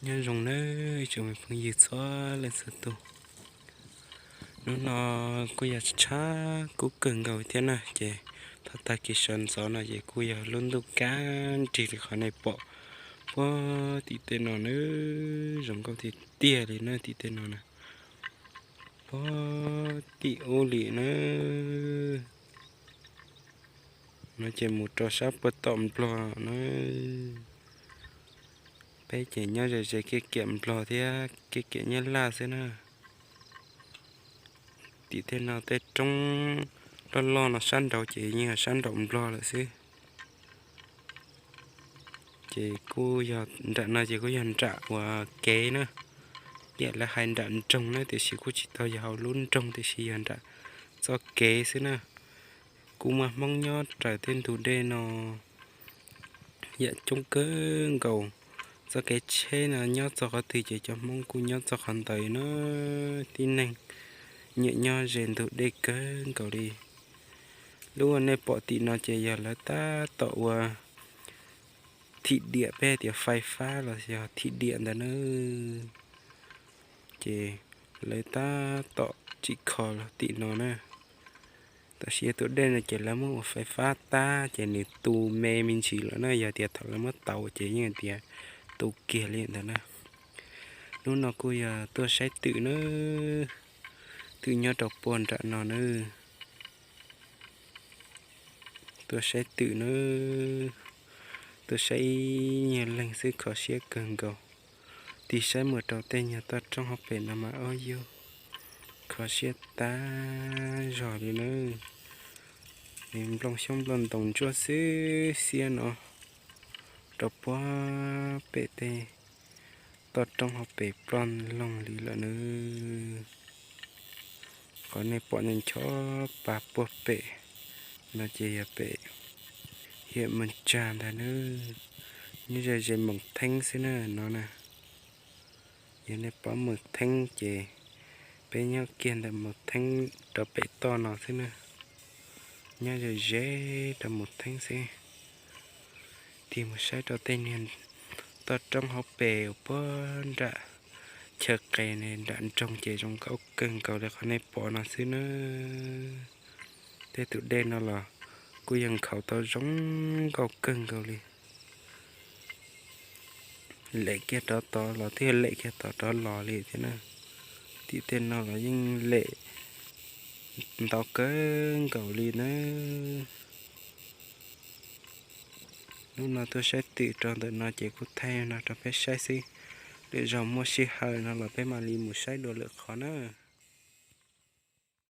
Nyob zoo nawb ib tsoom me phooj ywg txhua leej txhua tus. Hnub no kuj yog tshav kub kawg nkaus thiab na, ces thaum tag kis sawv ntxov no ces kuj yog lub ntuj kab nrig li qhov nej pom puag tim tej no nawb, zoo nkauj tiag tiag li na tim tej no na. Puag tim ub li na, no ces mus rau sab puag tom Nplog na. Peb ces nyob ze ze kiab kiam Nplog thiab kiab kiam Nyab Laj xwb na. Tim tej no tej roob loj loj no sab nraud ces yeej yog sab nraum Nplog lawm xwb. Ces kuj yog nram no ces kuj yog nram uas kev na, yam lawv hais nram nroog na, tiam sis kuj tsis tau yog hauv lub nroog, tiam sis yog nram txoj kev xwb na. Kuj muaj Hmoob nyob raws tej ntug dej no yam coob kawg nkaus. Txoj kev tsheb no nyob txog qhov twg ces cov Hmoob kuj nyob txog qhov ntawd na. Tib neeg nyiam nyob ze ntug dej kawg nkaus li. Lub uas nej pom tim no ces yog lawv tab tom ua thim diam, peb hais tias fais fab los yog thim diam ntawd na. Ces lawv tab tom tsim kho los tim no na. Tam sim tus dej no ces lawv muab ua fais fab tag ces nws tu me me ntsis lawm na, yog tias thaum lawv muab tauv ces yeej tias tu kiag li ntawd na. Hnub no kuj yog tuaj saib twm na, twm nyob rau puag nram no na. Tuaj saib twm na, tuaj saib ib nyuag leeg xwb kho siab kawg nkaus. Tig saib mus rau tej nyuag toj roob hauv pes no mas ub yug, kho siab tag zog li na. Nplooj xyoob nplooj ntoos ntsuab xwb xiab no rau puag pem tej toj roob hauv pes ploj loog li lawm na. Qhov nej pom ncho ncho pa puag pem no ces yog pem hiam Moos Tsag ntag na. Nyob ze ze Moos Theeb xwb na no na. Yog nej paub Moos Theeb ces peb nyob kiag ntawm Moos Theeb rau pem toj no xwb na. Nyob ze ze rau Moos Theeb xwb. Tig mus saib rau tej niag toj roob hauv pes uas puag nram chaw qes nram nroog ces zoo nkauj kawg nkaus li qhov nej pom no xwb na. Tej tus dej no los kuj yog nkhaus tau zoo nkauj kawg nkaus li. Lem kiag rov tod los twb yog lem kiag tod rov los li thiab na. Tim tej no los yeej lem ntau kawg nkaus li na. Hnub no tuaj saib twm rau ntawm no ces kuj thaij no rau peb saib xwb. Lwm zaug muaj sij hawm no los peb mam li mus saib dua lwm qhov na.